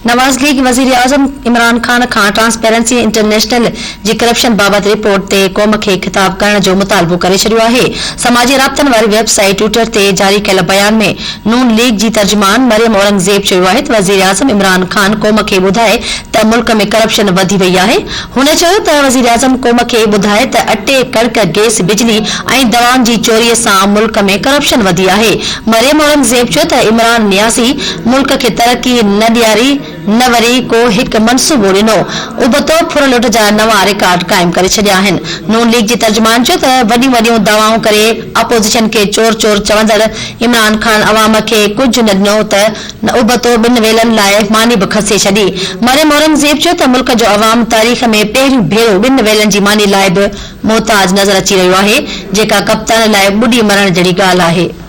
Nawaz league وزيراعظم عمران خان کان transparency international جي ڪرپشن بابت رپورٽ تي قوم کي خطاب ڪرڻ جو مطالبو ڪري ڇڏيو آهي. سماجي رابطن واري ويب سائيٽ ٽوئٽر تي جاري ڪيل بيان ۾ نون ليگ جي ترجمان مريم اورنگزيب چيو آهي ته وزيراعظم عمران خان قوم کي ٻڌائي ته ملڪ ۾ ڪرپشن وڌي وئي آهي. هن چيو ته وزيراعظم قوم کي ٻڌائي ته اٽي، ڪڻڪ، گئس، بجلي ۽ دوائن جي چوري سان ملڪ ۾ ڪرپشن وڌي آهي. مريم اورنگزيب چيو ته عمران نيازي ملڪ کي ترقي نه ڏياري نه وري ڪو هڪ منصوبو ڏنو، ابتو ڦر لٽ جا نوان رڪارڊ قائم ڪري ڇڏيا آهن. نون ليگ جي ترجمان چيو ته وڏيون وڏيون دعوائون ڪري اپوزيشن کي چور چور چوندڙ عمران خان عوام کي ڪجهه نه ڏنو ته ابتو ٻن ويلن لاء ماني به کسي ڇڏي. مريم اورنگزيب چيو ته ملڪ جو عوام تاريخ ۾ پهريون ڀيرو ٻن ويلن جي ماني لاء به محتاج نظر اچي رهيو آهي، جيڪا ڪپتان لاء ٻڏي مرڻ جهڙي ڳالهه آهي.